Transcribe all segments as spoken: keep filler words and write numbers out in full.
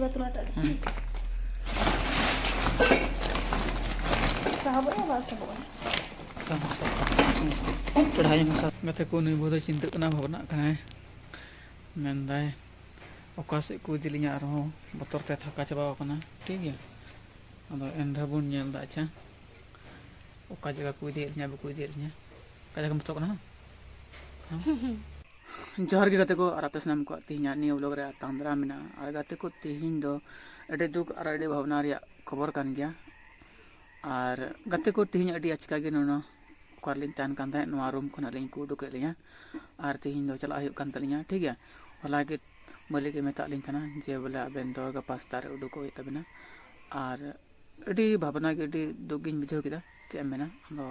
ᱵᱟᱛᱨᱩᱢ ᱮᱴᱟᱜ ᱨᱮ᱾ ᱦᱩᱸ᱾ ᱥᱟᱦᱟᱵᱚᱜᱼᱟ, ᱵᱟᱝ ᱥᱟᱦᱟᱵᱚᱜᱼᱟ? ᱯᱮᱲᱦᱟᱣ ᱧᱚᱜ ᱠᱟᱛᱷᱟ᱾ ᱜᱟᱛᱮ ᱠᱚ, ᱱᱩᱭ ᱵᱟᱹᱦᱩ ᱫᱚ ᱪᱤᱱᱛᱟᱹᱜ ᱠᱟᱱᱟ, ᱵᱷᱟᱵᱽᱱᱟᱜ ᱠᱟᱱᱟᱭ, ᱢᱮᱱᱫᱟᱭ, "ᱚᱠᱟ ᱥᱮᱫ ᱠᱚ ᱤᱫᱤ ᱞᱤᱧᱟ ᱟᱨᱦᱚᱸ?" ᱵᱚᱛᱚᱨ ᱛᱮ ᱛᱷᱟᱠᱟ ᱪᱟᱵᱟᱣ ᱟᱠᱟᱱᱟ, ᱴᱷᱤᱠ ᱜᱮᱭᱟ᱾ ᱟᱫᱚ ᱮᱱ ᱨᱮᱦᱚᱸ ᱵᱚᱱ ᱧᱮᱞ ᱮᱫᱟ, ᱟᱪᱪᱷᱟ, ᱚᱠᱟ ᱡᱟᱭᱜᱟ ᱠᱚ ᱤᱫᱤᱭᱮᱫ ᱞᱤᱧᱟ, ᱵᱟᱠᱚ ᱤᱫᱤᱭᱮᱫ ᱞᱤᱧᱟ, ᱚᱠᱟ ᱡᱟᱭᱜᱟ ᱵᱚᱛᱚᱨ ᱠᱟᱱᱟ, ᱦᱮᱸ? ᱡᱚᱦᱟᱨ ᱜᱮ ᱜᱟᱛᱮ ᱠᱚ, ᱟᱨ ᱟᱯᱮ ᱥᱟᱱᱟᱢ ᱠᱚᱣᱟᱜ ᱛᱮᱦᱮᱧᱟᱜ ᱱᱤᱭᱟᱹ vlog ᱨᱮ ᱟᱛᱟᱝ ᱫᱟᱨᱟᱢ ᱢᱮᱱᱟᱜᱼᱟ᱾ ᱟᱨ ᱜᱟᱛᱮ ᱠᱚ, ᱛᱮᱦᱮᱧ ᱫᱚ ᱟᱹᱰᱤ ᱫᱩᱠ ᱟᱨ ᱟᱹᱰᱤ ᱵᱷᱟᱵᱽᱱᱟ ᱨᱮᱭᱟᱜ ᱠᱷᱚᱵᱚᱨ ᱠᱟᱱ ᱜᱮᱭᱟ᱾ ᱟᱨ ᱜᱟᱛᱮ ᱠᱚ, ᱛᱮᱦᱮᱧ ᱟᱹᱰᱤ ᱟᱪᱠᱟ ᱜᱮ ᱱᱚᱣᱟ ᱚᱠᱟ ᱨᱮᱞᱤᱧ ᱛᱟᱦᱮᱱ ᱠᱟᱱ ᱛᱟᱦᱮᱸᱫ, ᱱᱚᱣᱟ room ᱠᱷᱚᱱᱟᱜ ᱞᱤᱧ ᱠᱚ ᱩᱰᱩᱠᱮᱫ ᱞᱤᱧᱟ᱾ ᱟᱨ ᱛᱮᱦᱮᱧ ᱫᱚ ᱪᱟᱞᱟᱜ ᱦᱩᱭᱩᱜ ᱠᱟᱱ ᱛᱟᱹᱞᱤᱧᱟ, ᱴᱷᱤᱠ ᱜᱮᱭᱟ᱾ ᱦᱚᱞᱟ ᱜᱮ ᱢᱟᱹᱞᱤᱠ ᱮ ᱢᱮᱛᱟᱜ ᱞᱤᱧ ᱛᱟᱦᱮᱱᱟ ᱡᱮ, ᱵᱚᱞᱮ, ᱟᱵᱮᱱ ᱫᱚ ᱜᱟᱯᱟ ᱥᱮᱛᱟᱜ ᱨᱮ ᱩᱰᱩᱠᱚᱜ ᱦᱩᱭᱩᱜ ᱛᱟᱵᱮᱱᱟ᱾ ᱟᱨ ᱟᱹᱰᱤ ᱵᱷᱟᱵᱽᱱᱟ ᱜᱮ, ᱟᱹᱰᱤ ᱫᱩᱠ ᱜᱤᱧ ᱵᱩᱡᱷᱟᱹᱣ ᱠᱮᱫᱟ, ᱪᱮᱫ ᱮᱢ ᱢᱮᱱᱟ᱾ ᱟᱫᱚ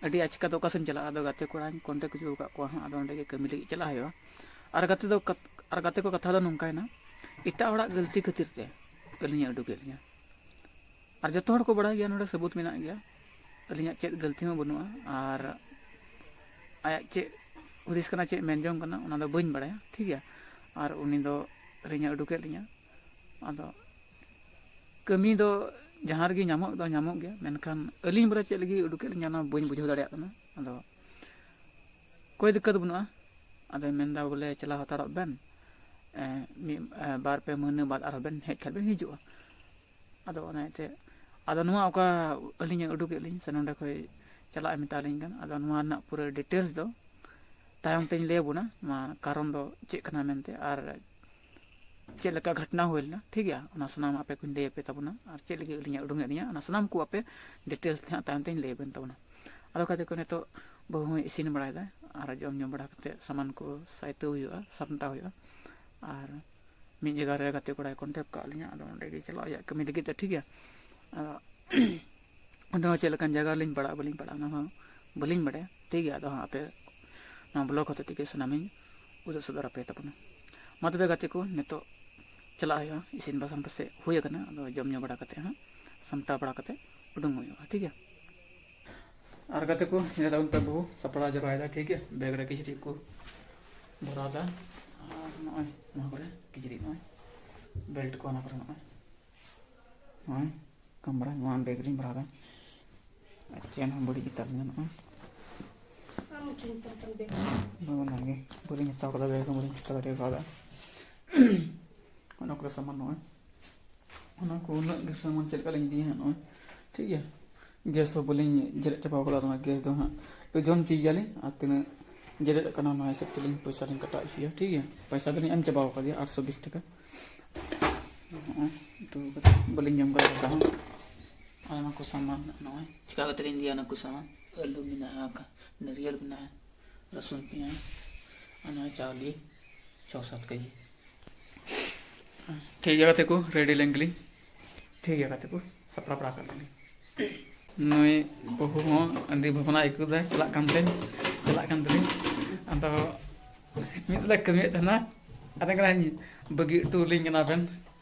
ᱟᱹᱰᱤ ᱟᱪᱠᱟ ᱫᱚ ᱚᱠᱟ ᱥᱮᱫ ᱮᱢ ᱪᱟᱞᱟᱜᱼᱟ? ᱟᱫᱚ ᱜᱟᱛᱮ ᱠᱚᱲᱟᱧ contact ᱦᱚᱪᱚ ᱟᱠᱟᱫ ᱠᱚᱣᱟ ᱦᱟᱸᱜ, ᱟᱫᱚ ᱚᱸᱰᱮ ᱜᱮ ᱠᱟᱹᱢᱤ ᱞᱟᱹᱜᱤᱫ ᱪᱟᱞᱟᱜ ᱦᱩᱭᱩᱜᱼᱟ᱾ ᱟᱨ ᱜᱟᱛᱮ ᱫᱚ ᱠᱟᱛ-, ᱟᱨ ᱜᱟᱛᱮ ᱠᱚ ᱠᱟᱛᱷᱟ ᱫᱚ ᱱᱚᱝᱠᱟᱭᱮᱱᱟ, ᱮᱴᱟᱜ ᱦᱚᱲᱟᱜ ᱜᱟᱹᱞᱛᱤ ᱠᱷᱟᱹᱛᱤᱨ ᱛᱮ ᱟᱹᱞᱤᱧᱮ ᱩᱰᱩᱠᱮᱫ ᱞᱤᱧᱟ᱾ ᱟᱨ ᱡᱚᱛᱚ ᱦᱚᱲ ᱠᱚ ᱵᱟᱲᱟᱭ ᱜᱮᱭᱟ, ᱱᱚᱰᱮ ᱥᱟᱹᱵᱩᱛ ᱢᱮᱱᱟᱜ ᱜᱮᱭᱟ, ᱟᱹᱞᱤᱧᱟᱜ ᱪᱮᱫ ᱜᱟᱹᱞᱛᱤ ᱦᱚᱸ ᱵᱟᱹᱱᱩᱜᱼᱟ᱾ ᱟᱨ ᱟᱭᱟᱜ ᱪᱮᱫ ᱦᱩᱫᱤᱥ ᱠᱟᱱᱟ, ᱪᱮᱫ ᱢᱮᱱ ᱡᱚᱝ ᱠᱟᱱᱟ, ᱚᱱᱟ ᱫᱚ ᱵᱟᱹᱧ ᱵᱟᱲᱟᱭᱟ, ᱴᱷᱤᱠ ᱜᱮᱭᱟ᱾ ᱟᱨ ᱩᱱᱤ ᱫᱚ ᱟᱹᱞᱤᱧᱮ ᱩᱰᱩᱠᱮᱫ ᱞᱤᱧᱟ᱾ ᱟᱫᱚ ᱠᱟᱹᱢᱤ ᱫᱚ ᱡᱟᱦᱟᱸ ᱨᱮᱜᱮ ᱧᱟᱢᱚᱜ ᱫᱚ ᱧᱟᱢᱚᱜ ᱜᱮᱭᱟ, ᱢᱮᱱᱠᱷᱟᱱ ᱟᱹᱞᱤᱧ ᱵᱚᱞᱮ ᱪᱮᱫ ᱞᱟᱹᱜᱤᱫ ᱩᱰᱩᱠᱮᱫ ᱞᱤᱧᱟ, ᱚᱱᱟ ᱵᱟᱹᱧ ᱵᱩᱡᱷᱟᱹᱣ ᱫᱟᱲᱮᱭᱟᱜ ᱠᱟᱱᱟ᱾ ᱟᱫᱚ ᱠᱳᱭ ᱫᱤᱠᱠᱟᱛ ᱵᱟᱹᱱᱩᱜᱼᱟ᱾ ᱟᱫᱚᱭ ᱢᱮᱱᱫᱟ, ᱵᱚᱞᱮ, ᱪᱟᱞᱟᱣ ᱦᱟᱛᱟᱲᱚᱜ ᱵᱮᱱ, ᱮ, ᱢᱤᱫ, ᱮ, ᱵᱟᱨ ᱯᱮ ᱢᱟᱹᱦᱱᱟᱹ ᱵᱟᱫᱽ ᱟᱨᱦᱚᱸ ᱵᱮᱱ ᱦᱮᱡ ᱠᱷᱟᱱ ᱵᱮᱱ ᱦᱤᱡᱩᱜᱼᱟ᱾ ᱟᱫᱚ ᱚᱱᱟ ᱤᱭᱟᱹᱛᱮ, ᱟᱫᱚ ᱱᱚᱣᱟ ᱚᱠᱟ ᱟᱹᱞᱤᱧᱮ ᱩᱰᱩᱠᱮᱫ ᱞᱤᱧ ᱥᱮ ᱱᱚᱸᱰᱮ ᱠᱷᱚᱡ ᱪᱟᱞᱟᱜ ᱮ ᱢᱮᱛᱟ ᱞᱤᱧ ᱠᱟᱱ, ᱟᱫᱚ ᱱᱚᱣᱟ ᱨᱮᱱᱟᱜ ᱯᱩᱨᱟᱹ details ᱫᱚ ᱛᱟᱭᱚᱢ ᱛᱮᱧ ᱞᱟᱹᱭ ᱟᱵᱚᱱᱟ, ᱱᱚᱣᱟ ᱠᱟᱨᱚᱱ ᱫᱚ ᱪᱮᱫ ᱠᱟᱱᱟ ᱢᱮᱱᱛᱮ, ᱟᱨ ᱪᱮᱫ ᱞᱮᱠᱟ ᱜᱷᱚᱴᱱᱟ ᱦᱩᱭ ᱞᱮᱱᱟ, ᱴᱷᱤᱠ ᱜᱮᱭᱟ? ᱚᱱᱟ ᱥᱟᱱᱟᱢ ᱟᱯᱮ ᱠᱚᱧ ᱞᱟᱹᱭ ᱟᱯᱮ ᱛᱟᱵᱚᱱᱟ, ᱟᱨ ᱪᱮᱫ ᱞᱟᱹᱜᱤᱫ ᱟᱹᱞᱤᱧᱟᱜ ᱩᱰᱩᱝᱮᱫ ᱞᱤᱧᱟ, ᱚᱱᱟ ᱥᱟᱱᱟᱢ ᱠᱚ ᱟᱯᱮ details ᱛᱮ ᱦᱟᱸᱜ ᱛᱟᱭᱚᱢ ᱛᱮᱧ ᱞᱟᱹᱭ ᱟᱵᱮᱱ ᱛᱟᱵᱚᱱᱟ᱾ ᱟᱫᱚ ᱜᱟᱛᱮ ᱠᱚ, ᱱᱤᱛᱚᱜ ᱵᱟᱹᱦᱩ ᱦᱚᱸᱭ ᱤᱥᱤᱱ ᱵᱟᱲᱟᱭᱮᱫᱟ, ᱟᱨ ᱡᱚᱢ ᱧᱩ ᱵᱟᱲᱟ ᱠᱟᱛᱮᱫ ᱥᱟᱢᱟᱱ ᱠᱚ ᱥᱟᱭᱛᱟᱹᱣ ᱦᱩᱭᱩᱜᱼᱟ, ᱥᱟᱢᱴᱟᱣ ᱦᱩᱭᱩᱜᱼᱟ᱾ ᱟᱨ ᱢᱤᱫ ᱡᱟᱭᱜᱟ ᱨᱮ ᱜᱟᱛᱮ ᱠᱚᱲᱟᱭ contact ᱠᱟᱜ ᱞᱤᱧᱟ, ᱟᱫᱚ ᱚᱸᱰᱮ ᱜᱮ ᱪᱟᱞᱟᱜ ᱦᱩᱭᱩᱜᱼᱟ ᱠᱟᱹᱢᱤ ᱞᱟᱹᱜᱤᱫ ᱛᱮ, ᱴᱷᱤᱠ ᱜᱮᱭᱟ? ᱟᱫᱚ ᱚᱸᱰᱮ ᱦᱚᱸ ᱪᱮᱫ ᱞᱮᱠᱟᱱ ᱡᱟᱭᱜᱟ ᱨᱮᱞᱤᱧ ᱯᱟᱲᱟᱜᱼᱟ, ᱵᱟᱹᱞᱤᱧ ᱯᱟᱲᱟᱜᱼᱟ, ᱚᱱᱟ ᱦᱚᱸ ᱵᱟᱹᱞᱤᱧ ᱵᱟᱲᱟᱭᱟ, ᱴᱷᱤᱠ ᱜᱮᱭᱟ? ᱟᱫᱚ ᱦᱟᱸᱜ ᱟᱯᱮ ᱱᱚᱣᱟ vlog ᱦᱚᱛᱮ ᱛᱮᱜᱮ ᱥᱟᱱᱟᱢᱤᱧ ᱩᱫᱩᱜ ᱥᱚᱫᱚᱨ ᱟᱯᱮ ᱛᱟᱵᱚᱱᱟ᱾ ᱢᱟ ᱛᱚᱵᱮ ᱜᱟᱛᱮ ᱠᱚ, ᱱᱤᱛᱚᱜ ᱪᱟᱞᱟᱜ ᱦᱩᱭᱩᱜᱼᱟ, ᱤᱥᱤᱱ ᱵᱟᱥᱟᱝ ᱯᱟᱥᱮᱡ ᱦᱩᱭ ᱟᱠᱟᱱᱟ, ᱟᱫᱚ ᱡᱚᱢ ᱧᱩ ᱵᱟᱲᱟ ᱠᱟᱛᱮ ᱦᱟᱸᱜ ᱥᱟᱢᱴᱟᱣ ᱵᱟᱲᱟ ᱠᱟᱛᱮ ᱩᱰᱩᱝ ᱦᱩᱭᱩᱜᱼᱟ, ᱴᱷᱤᱠ ᱜᱮᱭᱟ? ᱟᱨ ᱜᱟᱛᱮ ᱠᱚ, ᱧᱮᱞ ᱛᱟᱵᱚᱱ ᱯᱮ, ᱵᱟᱹᱦᱩ ᱥᱟᱯᱲᱟᱣ ᱡᱟᱣᱨᱟᱭᱮᱫᱟ, ᱴᱷᱤᱠ ᱜᱮᱭᱟ? bag ᱨᱮ ᱠᱤᱪᱨᱤᱡ ᱠᱚ ᱵᱷᱚᱨᱟᱣ ᱮᱫᱟ, ᱟᱨ ᱱᱚᱜᱼᱚᱭ ᱱᱚᱣᱟ ᱠᱚᱨᱮ ᱠᱤᱪᱨᱤᱡ ᱱᱚᱜᱼᱚᱭ ᱵᱮᱞᱴ ᱠᱚ ᱚᱱᱟ ᱠᱚᱨᱮ ᱱᱚᱜᱼᱚᱭ, ᱱᱚᱜᱼᱚᱭ ᱠᱟᱢᱨᱟ ᱱᱚᱣᱟ ᱵᱮᱜᱽ ᱨᱤᱧ ᱵᱷᱚᱨᱟᱣ ᱫᱟ᱾ ᱟᱨ ᱪᱮᱱ ᱦᱚᱸ ᱵᱟᱹᱲᱤᱡ ᱜᱮᱛᱟ ᱞᱤᱧᱟ ᱱᱚᱜᱼᱚᱭ᱾ ᱱᱚᱜᱼᱚ ᱱᱚᱣᱟ ᱜᱮ ᱵᱟᱹᱞᱤᱧ ᱦᱟᱛᱟᱣ ᱠᱟᱫᱟ, ᱵᱮᱜᱽ ᱦᱚᱸ ᱵᱟᱹᱞᱤᱧ ᱦᱟᱛᱟᱣ ᱫᱟᱲᱮ ᱠᱟᱣᱫᱟ᱾ ᱚᱱᱟ ᱠᱚᱨᱮ ᱥᱟᱢᱟᱱ ᱱᱚᱜᱼᱚᱭ, ᱚᱱᱟ ᱠᱚ ᱩᱱᱟᱹᱜ ᱰᱷᱮᱨ ᱥᱟᱢᱟᱱ ᱪᱮᱫ ᱞᱮᱠᱟ ᱞᱤᱧ ᱤᱫᱤᱭᱟ ᱦᱟᱸᱜ ᱱᱚᱜᱼᱚᱭ, ᱴᱷᱤᱠ ᱜᱮᱭᱟ᱾ ᱜᱮᱥ ᱦᱚᱸ ᱵᱟᱹᱞᱤᱧ ᱡᱮᱨᱮᱫ ᱪᱟᱵᱟᱣ ᱠᱟᱫᱟ, ᱚᱱᱟ ᱜᱮᱥ ᱫᱚ ᱦᱟᱸᱜ ᱳᱡᱚᱱ ᱦᱚᱪᱚᱭ ᱜᱮᱭᱟᱞᱤᱧ, ᱟᱨ ᱛᱤᱱᱟᱹᱜ ᱡᱮᱨᱮᱫ ᱠᱟᱱᱟ ᱚᱱᱟ ᱦᱤᱥᱟᱹᱵ ᱛᱮᱞᱤᱧ ᱯᱚᱭᱥᱟ ᱞᱤᱧ ᱠᱟᱴᱟᱣ ᱦᱚᱪᱚᱭᱟ, ᱴᱷᱤᱠ ᱜᱮᱭᱟ᱾ ᱯᱚᱭᱥᱟ ᱫᱚᱞᱤᱧ ᱮᱢ ᱪᱟᱵᱟᱣ ᱠᱟᱫᱮᱭᱟ ᱟᱴᱥᱚ ᱵᱤᱥ ᱴᱟᱠᱟ᱾ ᱱᱚᱜᱼᱚᱭ ᱩᱛᱩ ᱠᱟᱛᱮ ᱵᱟᱹᱞᱤᱧ ᱡᱚᱢ ᱠᱟᱫᱟ ᱫᱟᱠᱟ ᱦᱚᱸ᱾ ᱟᱨ ᱚᱱᱟ ᱠᱚ ᱥᱟᱢᱟᱱ ᱱᱚᱜᱼᱚᱭ ᱪᱤᱠᱟ ᱠᱟᱛᱮ ᱞᱤᱧ ᱤᱫᱤᱭᱟ, ᱚᱱᱟ ᱠᱚ ᱥᱟᱢᱟᱱ, ᱟᱹᱞᱩ ᱢᱮᱱᱟᱜᱼᱟ, ᱱᱟᱹᱨᱭᱟᱹᱲ ᱢᱮᱱᱟᱜᱼᱟ, ᱨᱟᱹᱥᱩᱱ, ᱯᱮᱸᱭᱟᱡᱽ, ᱟᱨ ᱱᱚᱜᱼᱚᱭ ᱪᱟᱣᱞᱮ ᱪᱷᱚ ᱥᱟᱛ ᱠᱮᱡᱤ᱾ ᱴᱷᱤᱠ ᱜᱮᱭᱟ ᱜᱟᱛᱮ ᱠᱚ, ᱨᱮᱰᱤ ᱞᱮᱱ ᱜᱮᱞᱤᱧ᱾ ᱴᱷᱤᱠ ᱜᱮᱭᱟ ᱜᱟᱛᱮ ᱠᱚ, ᱥᱟᱯᱲᱟᱣ ᱵᱟᱲᱟ ᱠᱟᱜ ᱞᱤᱧ᱾ ᱱᱩᱭ ᱵᱟᱹᱦᱩ ᱦᱚᱸ ᱟᱹᱰᱤ ᱵᱷᱟᱵᱽᱱᱟ ᱟᱹᱭᱠᱟᱹᱣ ᱫᱟᱭ, ᱪᱟᱞᱟᱜ ᱠᱟᱱ ᱛᱮ, ᱪᱟᱞᱟᱜ ᱠᱟᱱ ᱛᱮᱞᱤᱧ᱾ ᱟᱫᱚ ᱢᱤᱫ ᱞᱮ ᱠᱟᱹᱢᱤᱭᱮᱫ ᱛᱟᱦᱮᱱᱟ, ᱟᱫᱚ ᱠᱟᱱᱟ ᱵᱟᱹᱜᱤ ᱦᱚᱴᱚ ᱟᱹᱞᱤᱧ ᱠᱟᱱᱟ ᱵᱮᱱ᱾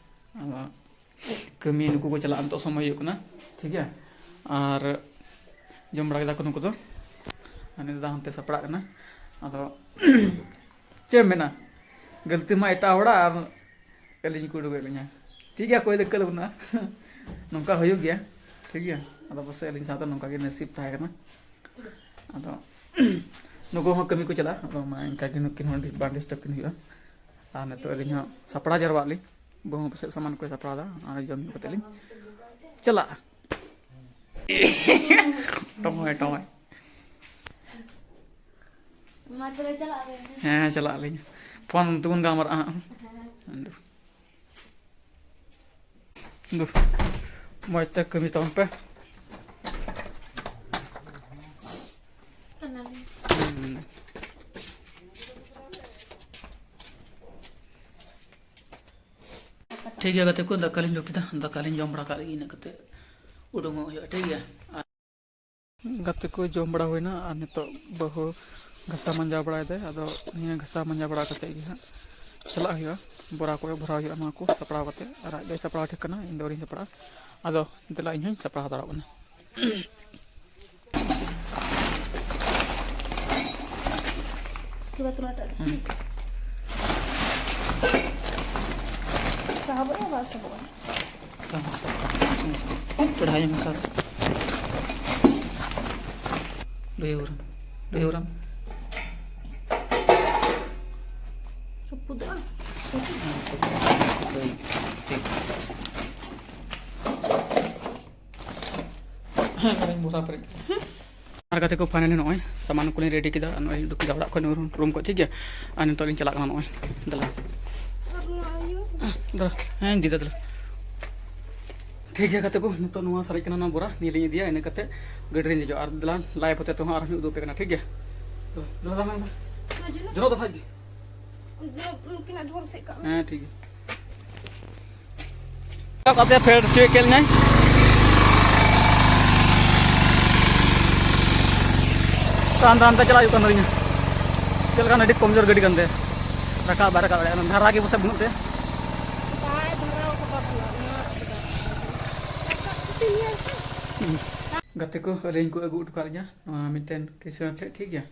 ᱟᱫᱚ ᱠᱟᱹᱢᱤ ᱱᱩᱠᱩ ᱠᱚ ᱪᱟᱞᱟᱜᱼᱟ, ᱱᱤᱛᱚᱜ ᱥᱚᱢᱚᱭ ᱦᱩᱭᱩᱜ ᱠᱟᱱᱟ, ᱴᱷᱤᱠ ᱜᱮᱭᱟ᱾ ᱟᱨ ᱡᱚᱢ ᱵᱟᱲᱟ ᱠᱮᱫᱟ ᱠᱚ ᱱᱩᱠᱩ ᱫᱚ, ᱟᱨ ᱱᱤᱛᱚᱜ ᱫᱚ ᱦᱟᱱᱛᱮ ᱥᱟᱯᱲᱟᱜ ᱠᱟᱱᱟ᱾ ᱟᱫᱚ ᱪᱮᱫ ᱮᱢ ᱢᱮᱱᱟ, ᱜᱟᱹᱞᱛᱤ ᱢᱟ ᱮᱴᱟᱜ ᱦᱚᱲᱟᱜ, ᱟᱨ ᱟᱹᱞᱤᱧ ᱠᱚ ᱩᱰᱩᱠᱮᱫ ᱞᱤᱧᱟ᱾ ᱴᱷᱤᱠ ᱜᱮᱭᱟ, ᱚᱠᱚᱭ ᱫᱚ ᱠᱟᱹᱞ ᱵᱟᱹᱱᱩᱜᱼᱟ᱾ ᱱᱚᱝᱠᱟ ᱦᱩᱭᱩᱜ ᱜᱮᱭᱟ, ᱴᱷᱤᱠ ᱜᱮᱭᱟ᱾ ᱟᱫᱚ ᱯᱟᱥᱮᱡ ᱟᱹᱞᱤᱧ ᱥᱟᱶᱛᱮ ᱱᱚᱝᱠᱟ ᱜᱮ ᱱᱟᱥᱤᱵ ᱛᱟᱦᱮᱸ ᱠᱟᱱᱟ᱾ ᱟᱫᱚ ᱱᱩᱠᱩ ᱦᱚᱸ ᱠᱟᱹᱢᱤ ᱠᱚ ᱪᱟᱞᱟᱜᱼᱟ, ᱟᱫᱚ ᱢᱟ ᱤᱱᱠᱟ ᱜᱮ ᱱᱩᱠᱤᱱ ᱦᱚᱸ ᱵᱟᱝ ᱰᱤᱥᱴᱟᱵ ᱠᱤᱱ ᱦᱩᱭᱩᱜᱼᱟ᱾ ᱟᱨ ᱱᱤᱛᱚᱜ ᱟᱹᱞᱤᱧ ᱦᱚᱸ ᱥᱟᱯᱲᱟᱣ ᱡᱟᱨᱣᱟᱜ ᱞᱤᱧ, ᱵᱟᱹᱦᱩ ᱯᱟᱥᱮᱡ ᱥᱟᱢᱟᱱ ᱠᱚᱭ ᱥᱟᱯᱲᱟᱣ ᱫᱟ, ᱟᱨ ᱡᱚᱢ ᱧᱩ ᱠᱟᱛᱮ ᱞᱤᱧ ᱪᱟᱞᱟᱜᱼᱟ᱾ ᱴᱚᱢᱟᱭ ᱴᱚᱢᱟᱭ᱾ ᱢᱟ ᱛᱚᱵᱮ ᱪᱟᱞᱟᱜ ᱟᱞᱮ᱾ ᱦᱮᱸ, ᱪᱟᱞᱟᱜ ᱟᱹᱞᱤᱧ᱾ ᱯᱷᱳᱱ ᱛᱮᱵᱚᱱ ᱜᱟᱞᱢᱟᱨᱟᱜᱼᱟ ᱦᱟᱸᱜ᱾ ᱦᱮᱸ᱾ ᱫᱩ, ᱢᱚᱡᱽ ᱛᱮ ᱠᱟᱹᱢᱤ ᱛᱟᱵᱚᱱ ᱯᱮ᱾ ᱠᱟᱱᱟᱞᱤᱧ᱾ ᱦᱩᱸ᱾ ᱴᱷᱤᱠ ᱜᱮᱭᱟ ᱜᱟᱛᱮ ᱠᱚ, ᱫᱟᱠᱟ ᱞᱤᱧ ᱡᱚᱢ ᱠᱮᱫᱟ, ᱫᱟᱠᱟ ᱞᱤᱧ ᱡᱚᱢ ᱵᱟᱲᱟ ᱠᱟᱜ ᱞᱟᱹᱜᱤᱫ, ᱤᱱᱟᱹ ᱠᱟᱛᱮ ᱩᱰᱩᱝᱚᱜ ᱦᱩᱭᱩᱜᱼᱟ, ᱴᱷᱤᱠ ᱜᱮᱭᱟ᱾ ᱜᱟᱛᱮ ᱠᱚ, ᱡᱚᱢ ᱵᱟᱲᱟ ᱦᱩᱭᱱᱟ ᱟᱨ ᱱᱤᱛᱚᱜ ᱵᱟᱹᱦᱩ ᱜᱷᱟᱥᱟᱣ ᱢᱟᱸᱡᱟᱣ ᱵᱟᱲᱟᱭᱮᱫᱟᱭ᱾ ᱟᱫᱚ ᱱᱤᱭᱟᱹ ᱜᱷᱟᱥᱟᱣ ᱢᱟᱸᱡᱟᱣ ᱵᱟᱲᱟ ᱠᱟᱛᱮᱫ ᱜᱮ ᱦᱟᱸᱜ ᱪᱟᱞᱟᱜ ᱦᱩᱭᱩᱜᱼᱟ, ᱵᱚᱨᱟ ᱠᱚᱨᱮ ᱵᱷᱚᱨᱟᱣ ᱦᱩᱭᱩᱜᱼᱟ ᱱᱚᱣᱟ ᱠᱚ ᱥᱟᱯᱲᱟᱣ ᱠᱟᱛᱮᱫ᱾ ᱟᱨ ᱟᱡ ᱫᱚᱭ ᱥᱟᱯᱲᱟᱣ ᱴᱷᱤᱠ ᱠᱟᱱᱟ, ᱤᱧ ᱫᱚ ᱟᱹᱣᱨᱤᱧ ᱥᱟᱯᱲᱟᱜᱼᱟ᱾ ᱟᱫᱚ ᱫᱮᱞᱟ, ᱤᱧ ᱦᱚᱸᱧ ᱥᱟᱯᱲᱟᱣ ᱦᱟᱛᱟᱲᱚᱜ ᱠᱟᱱᱟ᱾ उसके बाद तुम्हारा हम्म। ᱟᱵᱚ ᱮ ᱵᱟᱥ ᱟᱵᱚ᱾ ᱯᱮᱲᱟᱭ ᱢᱮᱛᱟ ᱞᱟᱹᱭ ᱩᱨᱟᱢ, ᱞᱟᱹᱭ ᱩᱨᱟᱢ᱾ ᱨᱟᱹᱯᱩᱫᱚᱜᱼᱟ᱾ ᱴᱷᱤᱠ᱾ ᱦᱮᱸ, ᱱᱚᱣᱟᱧ ᱵᱷᱚᱨᱟᱣ ᱯᱮᱨᱮᱡ ᱠᱮᱫᱟ᱾ ᱟᱨ ᱜᱟᱛᱮ ᱠᱚ, finally ᱱᱚᱜᱼᱚᱭ ᱥᱟᱢᱟᱱ ᱠᱚᱞᱤᱧ ready ᱠᱮᱫᱟ᱾ ᱟᱨ ᱱᱚᱜᱼᱚᱭ ᱞᱤᱧ ᱩᱰᱩᱠ ᱠᱮᱫᱟ ᱚᱲᱟᱜ ᱠᱷᱚᱱ, ᱨᱩᱢ ᱠᱷᱚᱱ, ᱴᱷᱤᱠ ᱜᱮᱭᱟ᱾ ᱟᱨ ᱱᱤᱛᱚᱜ ᱞᱤᱧ ᱪᱟᱞᱟᱜ ᱠᱟᱱᱟ ᱱᱚᱜᱼᱚᱭ᱾ ᱫᱮᱞᱟ᱾ ᱫᱮᱞᱟ᱾ ᱦᱮᱸ, ᱫᱤᱫᱟ, ᱫᱮᱞᱟ᱾ ᱴᱷᱤᱠ ᱜᱮᱭᱟ ᱜᱟᱛᱮ ᱠᱚ, ᱱᱤᱛᱚᱜ ᱱᱚᱣᱟ ᱥᱟᱨᱮᱡ ᱠᱟᱱᱟ ᱱᱚᱣᱟ ᱵᱚᱨᱟ, ᱱᱤᱭᱟᱹ ᱞᱤᱧ ᱤᱫᱤᱭᱟ, ᱤᱱᱟᱹ ᱠᱟᱛᱮ ᱜᱟᱹᱰᱤ ᱨᱤᱧ ᱫᱮᱡᱚᱜᱼᱟ᱾ ᱟᱨ ᱫᱮᱞᱟ, live ᱦᱚᱛᱮ ᱛᱮᱦᱚᱸ ᱟᱨᱦᱚᱸ ᱩᱫᱩᱜ ᱟᱯᱮ ᱠᱟᱱᱟ, ᱴᱷᱤᱠ ᱜᱮᱭᱟ᱾ ᱫᱮᱞᱟ, ᱫᱮᱞᱟ, ᱫᱮᱞᱟ, ᱫᱮᱞᱟ᱾ ᱡᱚᱱᱚᱜ ᱫᱚ ᱥᱟᱡ ᱜᱮ᱾ ᱩᱱᱠᱤᱱᱟᱜ ᱫᱩᱣᱟᱹᱨ ᱥᱮᱫ ᱠᱟᱜ ᱢᱮ᱾ ᱦᱮᱸ, ᱴᱷᱤᱠ ᱜᱮᱭᱟ᱾ ᱠᱟᱛᱮ ᱯᱷᱮᱰ ᱦᱚᱪᱚᱭᱮᱫ ᱠᱮᱞ ᱧᱟᱭ᱾ ᱛᱟᱲᱟᱢ ᱛᱟᱲᱟᱢ ᱛᱮ ᱪᱟᱞᱟᱜ ᱦᱩᱭᱩᱜ ᱠᱟᱱ ᱛᱟᱹᱞᱤᱧᱟ᱾ ᱪᱮᱫ ᱞᱮᱠᱟᱱ ᱟᱹᱰᱤ ᱠᱚᱢᱡᱳᱨ ᱜᱟᱹᱰᱤ ᱠᱟᱱ ᱛᱟᱭᱟ, ᱨᱟᱠᱟᱵ ᱵᱟᱭ ᱨᱟᱠᱟᱵ ᱫᱟᱲᱮᱭᱟᱜᱼᱟ, ᱫᱷᱟᱨᱟ ᱜᱮ ᱯᱟᱥᱮᱡ ᱵᱟᱹᱱᱩᱜ ᱛᱟᱭᱟ᱾ ᱵᱟᱭ ᱫᱷᱟᱨᱟᱣ ᱠᱟᱫᱟ ᱵᱚᱞᱮ, ᱚᱱᱟ ᱨᱟᱠᱟᱵ ᱠᱟᱛᱮ ᱧᱮᱞ ᱯᱮ᱾ ᱜᱟᱛᱮ ᱠᱚ, ᱟᱹᱞᱤᱧ ᱠᱚ ᱟᱹᱜᱩ ᱦᱚᱴᱚ ᱠᱟᱜ ᱞᱤᱧᱟ ᱱᱚᱣᱟ ᱢᱤᱫᱴᱮᱱ ᱠᱤᱥᱟᱹᱬ ᱴᱷᱮᱡ, ᱴᱷᱤᱠ ᱜᱮᱭᱟ᱾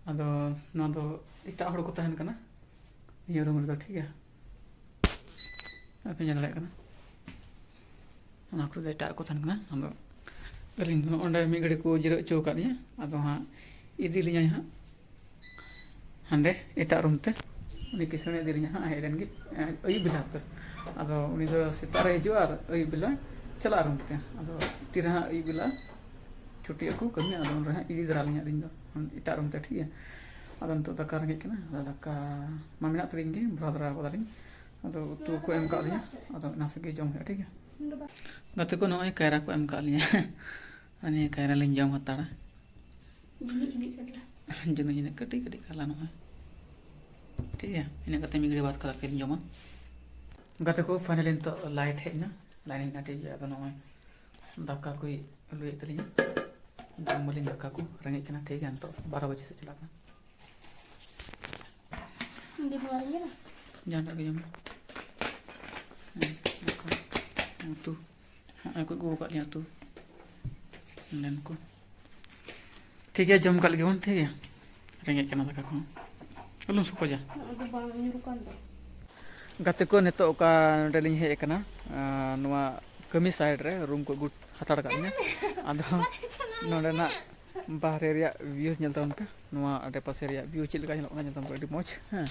ᱟᱫᱚ ᱱᱚᱣᱟ ᱫᱚ ᱮᱴᱟᱜ ᱦᱚᱲ ᱠᱚ ᱛᱟᱦᱮᱱ ᱠᱟᱱᱟ ᱱᱤᱭᱟᱹ ᱨᱩᱢ ᱨᱮᱫᱚ, ᱴᱷᱤᱠ ᱜᱮᱭᱟ᱾ ᱟᱯᱮ ᱧᱮᱞ ᱫᱟᱲᱮᱭᱟᱜ ᱠᱟᱱᱟ, ᱚᱱᱟ ᱠᱚᱨᱮ ᱫᱚ ᱮᱴᱟᱜ ᱨᱮᱠᱚ ᱛᱟᱦᱮᱱ ᱠᱟᱱᱟ᱾ ᱟᱫᱚ ᱟᱹᱞᱤᱧ ᱫᱚ ᱱᱚᱜᱼᱚ ᱱᱚᱸᱰᱮ ᱢᱤᱫ ᱜᱷᱟᱹᱲᱤ ᱠᱚ ᱡᱤᱨᱟᱹᱣ ᱦᱚᱪᱚ ᱟᱠᱟᱫ ᱞᱤᱧᱟ᱾ ᱟᱫᱚ ᱦᱟᱸᱜ ᱤᱫᱤ ᱞᱤᱧᱟᱭ ᱦᱟᱸᱜ ᱦᱟᱸᱰᱮ ᱮᱴᱟᱜ ᱨᱩᱢ ᱛᱮ᱾ ᱩᱱᱤ ᱠᱤᱥᱟᱹᱬᱮ ᱤᱫᱤ ᱞᱤᱧᱟ ᱦᱟᱸᱜ, ᱦᱮᱡ ᱞᱮᱱ ᱜᱮ, ᱮᱸ, ᱟᱹᱭᱩᱵ ᱵᱮᱞᱟ ᱩᱛᱟᱹᱨ᱾ ᱟᱫᱚ ᱩᱱᱤ ᱫᱚ ᱥᱮᱛᱟᱜ ᱨᱮ ᱦᱤᱡᱩᱜᱼᱟ ᱟᱨ ᱟᱹᱭᱩᱵ ᱵᱮᱞᱟ ᱪᱟᱞᱟᱜᱼᱟ ᱨᱩᱢ ᱛᱮ᱾ ᱟᱫᱚ ᱛᱤᱨᱮ ᱦᱟᱸᱜ ᱟᱹᱭᱩᱵ ᱵᱮᱞᱟ ᱪᱷᱩᱴᱤᱜ ᱟᱠᱚ ᱠᱟᱹᱢᱤ, ᱟᱫᱚ ᱩᱱ ᱨᱮ ᱦᱟᱸᱜ ᱤᱫᱤ ᱫᱷᱟᱨᱟ ᱞᱤᱧᱟ ᱟᱹᱞᱤᱧ ᱫᱚ ᱮᱴᱟᱜ ᱨᱩᱢ ᱛᱮ, ᱴᱷᱤᱠ ᱜᱮᱭᱟ᱾ ᱟᱫᱚ ᱱᱤᱛᱚᱜ ᱫᱟᱠᱟ ᱨᱮᱸᱜᱮᱡ ᱠᱟᱱᱟ, ᱟᱫᱚ ᱫᱟᱠᱟ ᱢᱟ ᱢᱮᱱᱟᱜ ᱛᱟᱹᱞᱤᱧ ᱜᱮ, ᱵᱷᱚᱨᱟᱣ ᱫᱷᱟᱨᱟ ᱠᱟᱫᱟᱞᱤᱧ᱾ ᱟᱫᱚ ᱩᱛᱩ ᱠᱚ ᱮᱢ ᱠᱟᱜ ᱞᱤᱧᱟ, ᱟᱫᱚ ᱚᱱᱟ ᱥᱟᱶᱜᱮ ᱡᱚᱢ ᱦᱩᱭᱩᱜᱼᱟ, ᱴᱷᱤᱠ ᱜᱮᱭᱟ᱾ ᱜᱟᱛᱮ ᱠᱚ, ᱱᱚᱜᱼᱚᱭ ᱠᱟᱭᱨᱟ ᱠᱚ ᱮᱢ ᱠᱟᱜ ᱞᱤᱧᱟ᱾ ᱟᱨ ᱱᱤᱭᱟᱹ ᱠᱟᱭᱨᱟ ᱞᱤᱧ ᱡᱚᱢ ᱦᱟᱛᱟᱲᱟ᱾ ᱡᱩᱱᱩᱜ ᱡᱩᱱᱩᱜ ᱠᱟᱹᱴᱤᱡ ᱠᱟᱹᱴᱤᱡ ᱠᱟᱨᱞᱟ ᱱᱚᱜᱼᱚᱭ᱾ ᱴᱷᱤᱠ ᱜᱮᱭᱟ, ᱤᱱᱟᱹ ᱠᱟᱛᱮ ᱢᱤᱫ ᱜᱷᱟᱹᱲᱤ ᱵᱟᱫᱽ ᱠᱟᱛᱮ ᱞᱤᱧ ᱡᱚᱢᱟ᱾ ᱜᱟᱛᱮ ᱠᱚ, finally ᱱᱤᱛᱚᱜ light ᱦᱮᱡ ᱮᱱᱟ, line ᱦᱮᱡ ᱮᱱᱟ, ᱴᱷᱤᱠ ᱜᱮᱭᱟ᱾ ᱟᱫᱚ ᱱᱚᱜᱼᱚᱭ ᱫᱟᱠᱟ ᱠᱚᱭ ᱞᱩᱭᱮᱫ ᱛᱟᱹᱞᱤᱧᱟ, ᱡᱚᱢ ᱟᱹᱞᱤᱧ ᱫᱟᱠᱟ ᱠᱚ, ᱨᱮᱸᱜᱮᱡ ᱠᱟᱱᱟ, ᱴᱷᱤᱠ ᱜᱮᱭᱟ᱾ ᱱᱤᱛᱚᱜ ᱵᱟᱨᱚ ᱵᱟᱡᱮ ᱥᱮᱫ ᱪᱟᱞᱟᱜ ᱠᱟᱱᱟ᱾ ᱤᱧ ᱫᱚ ᱱᱚᱣᱟ ᱨᱮᱧ ᱧᱮᱞᱟ᱾ ᱡᱟᱦᱟᱸᱴᱟᱜ ᱜᱮ ᱡᱚᱢ ᱢᱮ᱾ ᱦᱮᱸ, ᱫᱟᱠᱟ, ᱩᱛᱩ᱾ ᱦᱚᱸᱜᱼᱚᱭ ᱠᱚ ᱟᱹᱜᱩ ᱟᱠᱟᱫ ᱞᱤᱧᱟ ᱩᱛᱩ᱾ ᱱᱚᱸᱰᱮᱱ ᱠᱚ᱾ ᱴᱷᱤᱠ ᱜᱮᱭᱟ, ᱡᱚᱢ ᱠᱟᱜ ᱞᱮᱜᱮ ᱵᱚᱱ, ᱴᱷᱤᱠ ᱜᱮᱭᱟ᱾ ᱨᱮᱸᱜᱮᱡ ᱠᱟᱱᱟ ᱫᱟᱠᱟ ᱠᱚᱦᱚᱸ᱾ ᱟᱞᱚᱢ ᱥᱚᱠᱚᱡᱟ᱾ ᱱᱚᱜᱼᱚᱭ ᱫᱚ ᱵᱟᱝ ᱧᱩᱨᱩ ᱠᱟᱱ ᱫᱚ᱾ ᱜᱟᱛᱮ ᱠᱚ, ᱱᱤᱛᱚᱜ ᱚᱠᱟ ᱱᱚᱰᱮ ᱞᱤᱧ ᱦᱮᱡ ᱟᱠᱟᱱᱟ, ᱟᱸ, ᱱᱚᱣᱟ ᱠᱟᱹᱢᱤ side ᱨᱮ room ᱠᱚ ᱟᱹᱜᱩ ᱦᱟᱛᱟᱲ ᱟᱠᱟᱫ ᱞᱤᱧᱟ᱾ ᱟᱫᱚ ᱱᱚᱰᱮᱱᱟᱜ ᱵᱟᱦᱨᱮ ᱨᱮᱭᱟᱜ views ᱧᱮᱞ ᱛᱟᱵᱚᱱ ᱯᱮ, ᱱᱚᱣᱟ ᱟᱰᱮ ᱯᱟᱥᱮ ᱨᱮᱭᱟᱜ view ᱪᱮᱫ ᱞᱮᱠᱟ ᱧᱮᱞᱚᱜ ᱠᱟᱱᱟ, ᱧᱮᱞ ᱛᱟᱵᱚᱱ ᱯᱮ, ᱟᱹᱰᱤ ᱢᱚᱡᱽ᱾ ᱦᱮᱸ,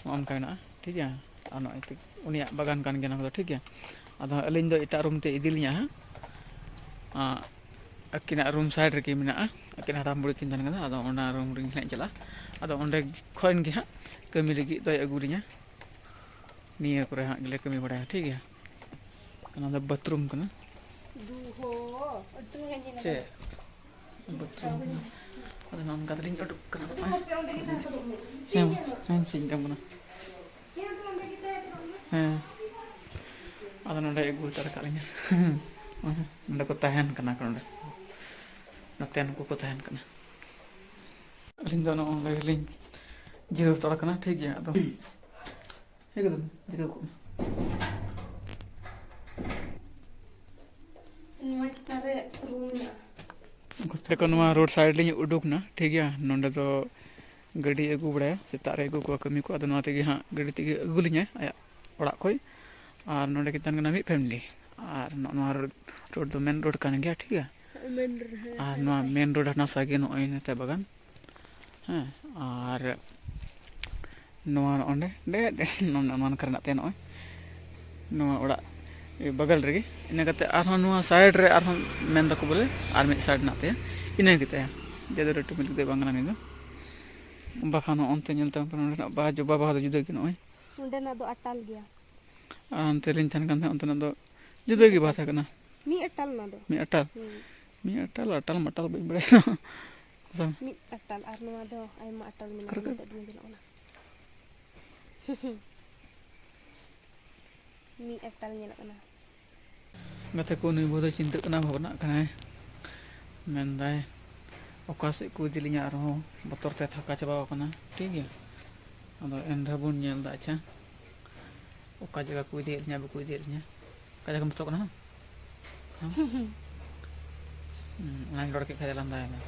ᱱᱚᱜᱼᱚ ᱱᱚᱝᱠᱟ ᱢᱮᱱᱟᱜᱼᱟ, ᱴᱷᱤᱠ ᱜᱮᱭᱟ᱾ ᱟᱨ ᱱᱚᱜᱼᱚᱭ ᱛᱚ ᱩᱱᱤᱭᱟᱜ ᱵᱟᱜᱟᱱ ᱠᱟᱱ ᱜᱮᱭᱟ ᱱᱚᱣᱟ ᱠᱚᱫᱚ, ᱴᱷᱤᱠ ᱜᱮᱭᱟ᱾ ᱟᱫᱚ ᱟᱹᱞᱤᱧ ᱫᱚ ᱮᱴᱟᱜ room ᱛᱮ ᱤᱫᱤ ᱞᱤᱧᱟ ᱦᱟᱸᱜ᱾ ᱟᱸ, ᱟᱹᱠᱤᱱᱟᱜ room side ᱨᱮᱜᱮ ᱢᱮᱱᱟᱜᱼᱟ, ᱟᱹᱠᱤᱱ ᱦᱟᱲᱟᱢ ᱵᱩᱲᱦᱤ ᱠᱤᱱ ᱛᱟᱦᱮᱱ ᱠᱟᱱᱟ᱾ ᱟᱫᱚ ᱚᱱᱟ room ᱨᱮ ᱦᱟᱸᱜ ᱪᱟᱞᱟᱜᱼᱟ᱾ ᱟᱫᱚ ᱚᱸᱰᱮ ᱠᱷᱚᱱ ᱜᱮ ᱦᱟᱸᱜ ᱠᱟᱹᱢᱤ ᱞᱟᱹᱜᱤᱫ ᱫᱚᱭ ᱟᱹᱜᱩ ᱞᱤᱧᱟ᱾ ᱱᱤᱭᱟᱹ ᱠᱚᱨᱮ ᱦᱟᱸᱜ ᱜᱮᱞᱮ ᱠᱟᱹᱢᱤ ᱵᱟᱲᱟᱭᱟ, ᱴᱷᱤᱠ ᱜᱮᱭᱟ᱾ ᱚᱱᱟ ᱫᱚ bathroom ᱠᱟᱱᱟ᱾ ᱪᱮᱫ? Bathroom ᱠᱟᱱᱟ᱾ ᱟᱫᱚ ᱱᱚᱜᱼᱚ ᱱᱚᱝᱠᱟ ᱛᱮᱞᱤᱧ ᱩᱰᱩᱠ ᱠᱟᱱᱟ ᱱᱚᱜᱼᱚᱭ᱾ ᱦᱮᱸ, ᱦᱮᱸ, ᱪᱮᱫ ᱤᱧ ᱠᱟᱱ ᱠᱟᱱᱟ? ᱦᱮᱸ᱾ ᱟᱫᱚ ᱱᱚᱰᱮ ᱟᱹᱜᱩ ᱦᱟᱛᱟᱲ ᱠᱟᱜ ᱞᱤᱧᱟ᱾ ᱱᱚᱰᱮ ᱠᱚ ᱛᱟᱦᱮᱱ ᱠᱟᱱᱟ ᱠᱚ, ᱱᱚᱰᱮ᱾ ᱱᱚᱛᱮ ᱱᱩᱠᱩ ᱠᱚ ᱛᱟᱦᱮᱱ ᱠᱟᱱᱟ᱾ ᱟᱹᱞᱤᱧ ᱫᱚ ᱱᱚᱜᱼᱚ ᱱᱚᱰᱮ ᱜᱮᱞᱤᱧ ᱡᱤᱨᱟᱹᱣ ᱦᱟᱛᱟᱲ ᱠᱟᱱᱟ, ᱴᱷᱤᱠ ᱜᱮᱭᱟ᱾ ᱟᱫᱚ ᱦᱮᱸ, ᱮᱠᱫᱚᱢ ᱡᱤᱨᱟᱹᱣ ᱠᱚᱜ ᱢᱮ᱾ ᱱᱚᱣᱟ ᱪᱮᱛᱟᱱ ᱨᱮ room ᱢᱮᱱᱟᱜᱼᱟ᱾ ᱫᱮᱠᱷᱚ, ᱱᱚᱣᱟ road side ᱞᱤᱧ ᱩᱰᱩᱠ ᱱᱟ, ᱴᱷᱤᱠ ᱜᱮᱭᱟ᱾ ᱱᱚᱰᱮ ᱫᱚ ᱜᱟᱹᱰᱤ ᱟᱹᱜᱩ ᱵᱟᱲᱟᱭᱟ, ᱥᱮᱛᱟᱜ ᱨᱮ ᱟᱹᱜᱩ ᱠᱚᱣᱟ ᱠᱟᱹᱢᱤ ᱠᱚ, ᱟᱫᱚ ᱱᱚᱣᱟ ᱛᱮᱜᱮ ᱦᱟᱸᱜ ᱜᱟᱹᱰᱤ ᱛᱮᱜᱮ ᱟᱹᱜᱩ ᱞᱤᱧᱟᱭ ᱟᱭᱟᱜ ᱚᱲᱟᱜ ᱠᱷᱚᱡ᱾ ᱟᱨ ᱱᱚᱰᱮ ᱠᱤᱱ ᱛᱟᱦᱮᱱ ᱠᱟᱱᱟ ᱢᱤᱫ family, ᱟᱨ ᱱᱚᱜᱼᱚ ᱱᱚᱣᱟ road, road ᱫᱚ main road ᱠᱟᱱ ᱜᱮᱭᱟ, ᱴᱷᱤᱠ ᱜᱮᱭᱟ᱾ Main road, ᱦᱮᱸ, ᱟᱨ ᱦᱮᱸ, ᱱᱚᱣᱟ ᱦᱮᱸ᱾ Main road ᱦᱟᱱᱟ ᱥᱟ ᱜᱮ ᱱᱚᱜᱼᱚᱭ ᱱᱚᱛᱮ ᱵᱟᱜᱟᱱ, ᱦᱮᱸ᱾ ᱟᱨ ᱱᱚᱣᱟ ᱱᱚᱜᱼᱚ ᱱᱚᱰᱮ, ᱰᱮ-, ᱰᱮ-, ᱱᱚᱜᱼᱚ ᱱᱚᱣᱟ ᱱᱟᱠᱷᱟ ᱨᱮᱱᱟᱜ ᱛᱮ ᱱᱚᱜᱼᱚᱭ ᱱᱚᱣᱟ ᱚᱲᱟᱜ ᱵᱟᱜᱟᱞ ᱨᱮᱜᱮ᱾ ᱤᱱᱟᱹ ᱠᱟᱛᱮ ᱟᱨᱦᱚᱸ ᱱᱚᱣᱟ side ᱨᱮ ᱟᱨᱦᱚᱸ ᱢᱮᱱ ᱫᱟᱠᱚ ᱵᱚᱞᱮ ᱟᱨ ᱢᱤᱫ side ᱨᱮᱱᱟᱜ ᱛᱟᱭᱟ, ᱤᱱᱟᱹ ᱜᱮ ᱛᱟᱭᱟ᱾ ᱡᱟᱫᱟ ᱞᱟᱹᱴᱩ ᱢᱤᱞᱠ ᱫᱚ ᱵᱟᱝ ᱠᱟᱱᱟ ᱱᱤᱭᱟᱹ ᱫᱚ᱾ ᱵᱟᱦᱟ ᱱᱚᱜᱼᱚ ᱱᱚᱱᱛᱮ ᱧᱮᱞ ᱛᱟᱵᱚᱱ ᱯᱮ, ᱱᱚᱸᱰᱮᱱᱟᱜ ᱵᱟᱦᱟ, ᱡᱚᱵᱟ ᱵᱟᱦᱟ ᱫᱚ ᱡᱩᱫᱟᱹ ᱜᱮ ᱱᱚᱜᱼᱚᱭ᱾ ᱱᱚᱸᱰᱮᱱᱟᱜ ᱫᱚ ᱟᱴᱟᱞ ᱜᱮᱭᱟ᱾ ᱟᱨ ᱚᱱᱛᱮ ᱞᱤᱧ ᱛᱟᱦᱮᱱ ᱠᱟᱱ ᱛᱟᱦᱮᱸᱫ, ᱚᱱᱛᱮᱱᱟᱜ ᱫᱚ ᱡᱩᱫᱟᱹ ᱜᱮ ᱵᱟᱦᱟ ᱛᱟᱦᱮᱸ ᱠᱟᱱᱟ᱾ ᱢᱤᱫ ᱟᱴᱟᱞ ᱚᱱᱟ ᱫᱚ᱾ ᱢᱤᱫ ᱟᱴᱟᱞ? ᱦᱩᱸ᱾ ᱢᱤᱫ ᱟᱴᱟᱞ, ᱟᱴᱟᱞ ᱢᱟᱴᱟᱞ ᱵᱟᱹᱧ ᱵᱟᱲᱟᱭᱟ᱾ ᱢᱤᱫ ᱟᱴᱟᱞ, ᱟᱨ ᱱᱚᱣᱟ ᱫᱚ ᱟᱭᱢᱟ ᱟᱴᱟᱞ ᱢᱮᱱᱟᱜᱼᱟ, ᱠᱟᱨᱠᱟ᱾ ᱱᱤᱛᱚᱜ ᱫᱚ ᱧᱮᱞᱚᱜ ᱠᱟᱱᱟ᱾ ᱢᱤᱫ ᱟᱴᱟᱞ ᱧᱮᱞᱚᱜ ᱠᱟᱱᱟ᱾ ᱜᱟᱛᱮ ᱠᱚ, ᱱᱩᱭ ᱵᱟᱹᱵᱩ ᱫᱚ ᱪᱤᱱᱛᱟᱹᱜ ᱠᱟᱱᱟ, ᱵᱷᱟᱵᱽᱱᱟᱜ ᱠᱟᱱᱟᱭ, ᱢᱮᱱᱫᱟᱭ, "ᱚᱠᱟ ᱥᱮᱫ ᱠᱚ ᱤᱫᱤ ᱞᱤᱧᱟ?" ᱟᱨᱦᱚᱸ ᱵᱚᱛᱚᱨ ᱛᱮ ᱛᱷᱟᱠᱟ ᱪᱟᱵᱟᱣ ᱟᱠᱟᱱᱟ, ᱴᱷᱤᱠ ᱜᱮᱭᱟ᱾ ᱟᱫᱚ ᱮᱱ ᱨᱮᱦᱚᱸ ᱵᱚᱱ ᱧᱮᱞ ᱮᱫᱟ, ᱟᱪᱪᱷᱟ, ᱚᱠᱟ ᱡᱟᱭᱜᱟ ᱠᱚ ᱤᱫᱤᱭᱮᱫ ᱞᱤᱧᱟ, ᱵᱟᱠᱚ ᱤᱫᱤᱭᱮᱫ ᱞᱤᱧᱟ᱾ ᱚᱠᱟ ᱡᱟᱭᱜᱟ ᱢᱮᱛᱟᱜ ᱠᱟᱱᱟ? ᱦᱮᱸ? ᱦᱩᱸ, ᱚᱱᱟᱧ ᱨᱚᱲ ᱠᱮᱫ ᱠᱷᱟᱡ ᱫᱚ ᱞᱟᱸᱫᱟᱭᱮᱱᱟ᱾